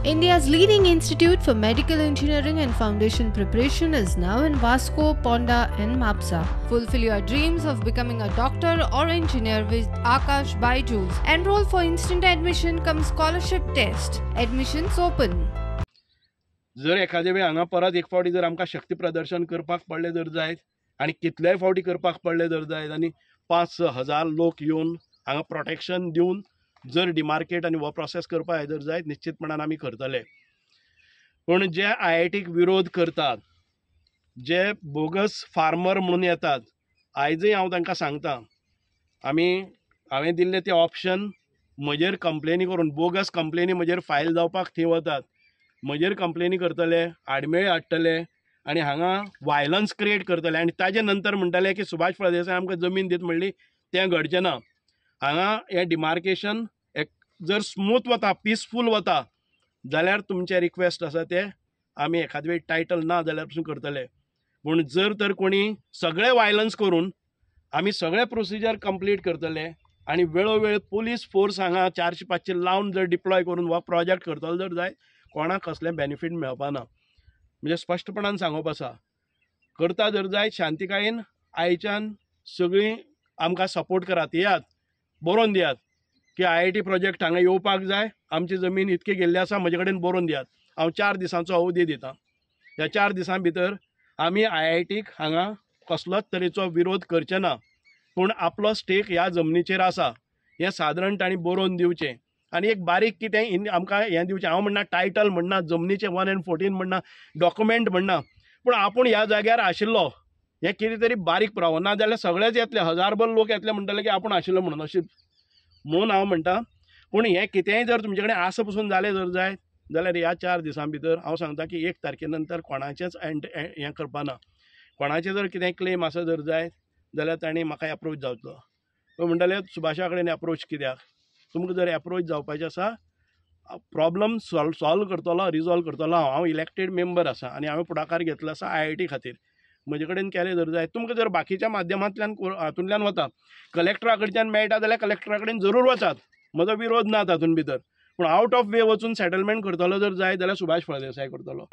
India's leading institute for medical engineering and foundation preparation is now in Vasco, Ponda and Mapsa. Fulfill your dreams of becoming a doctor or engineer with Akash Byju's. Enroll for instant admission cum scholarship test. Admissions open. जर एखादे वेळ हांगा परत एक फावटी जर आमकां शक्ती प्रदर्शन करपाक पडलें जर जायत आनी कितलेय फावटी करपाक पडलें जर जायत आनी 5-6 हजार लोक येवन हांगा प्रोटेक्शन दिवन जर डिमार्केट आनी हो प्रोसेस करपाक जाय जर जायत निश्चितपणान आमी करतले. पूण जे आय-आय-टीक विरोध करतात, जे बोगस फार्मर म्हणून येतात, आयजय हांव तांकां सांगता, हांवें दिल्ले ते ऑप्शन म्हजेर कंप्लेनी करून बोगस कंप्लेनी म्हजेर फायल जावपाक थंय वतात, म्हजेर कंप्लेनी करतले, आडमेळी हाडटले आनी हांगा वायलन्स क्रिएट करतले आनी ताजे नंतर म्हणटले की सुभाष फळदेसाय आमकां जमीन दीत म्हणली, तें घडचें ना. हांगा हें डिमार्केशन एक जर स्मूथ वता, पिसफूल वता जाल्यार तुमचें रिक्वेस्ट आसा ते आमी एखाद वेळ टायटल ना जाल्यार पसून करतले. पूण जर तर कोणी सगळें वायलन्स करून आमी सगळें प्रोसिजर कंप्लीट करतले आनी वेळोवेळ पुलीस फोर्स हांगा 400-500 लावन जर डिप्लॉय करून हो प्रोजेक्ट करतलो जर जायत, कोणाक कसलें बेनिफीट मेळपा ना. म्हणजे स्पश्टपणान सांगप आसा, करता जर जायत शांतिकायेन आयच्यान सगळीं आमकां सपोर्ट करात, येयात बरोवन दियात की आय-आय-टी प्रोजेक्ट हांगा येवपाक जाय, आमची जमीन इतकी गेल्ली आसा, म्हजे कडेन बरोवन दियात. हांव 4 दिसांचो अवधी दितां, ह्या 4 दिसां भितर आमी आय-आय-टीक हांगा कसलोच तरेचो विरोध करचे ना, पूण आपलो स्टेक ह्या जमनीचेर आसा हें सादारण तांणी बरोवन दिवचें आनी एक बारीक कितें आमकां हें दिवचें. हांव म्हणना टायटल म्हणना, जमनीचें 1 and 14 म्हणना, डॉक्युमेंट म्हणना, पूण आपूण ह्या जाग्यार आशिल्लो हें कितें तरी बारीक पुरावो ना जाल्यार सगळेच येतले, हजारभर लोक येतले म्हणटले की आपूण आशिल्लो म्हणून, अशें म्हणून हांव म्हणटा. पूण हें कितेंय जर तुमचे कडेन आसा पसून जालें जर जायत जाल्यार ह्या 4 दिसां भितर हांव सांगता की 1 तारखे नंतर कोणाचेंच हें करपा ना. कोणाचें जर कितें क्लेम आसा जर जायत जाल्यार तांणी म्हाका एप्रोच जावचो. तो म्हणटाले सुभाषा कडेन एप्रोच कित्याक, तुमकां जर एप्रोच जावपाचें आसा, प्रॉब्लम सॉल्व करतलो, रिजॉल्व करतलो हांव. हांव इलेक्टेड मेंबर आसा आनी हांवें फुडाकार घेतलो आसा आय-आय-टी खातीर. म्हजे कडेन केलें जर जाय, तुमकां जर बाकीच्या माध्यमांतल्यान हातूंतल्यान वता, कलेक्टरा कडच्यान मेळटा जाल्यार कलेक्टरा कडेन जरूर वचात, म्हजो विरोध ना तातूंत भितर. पूण आवट ऑफ वे वचून सेटलमेंट करतलो जर जाय जाल्यार सुभाष फळदेसाय करतलो.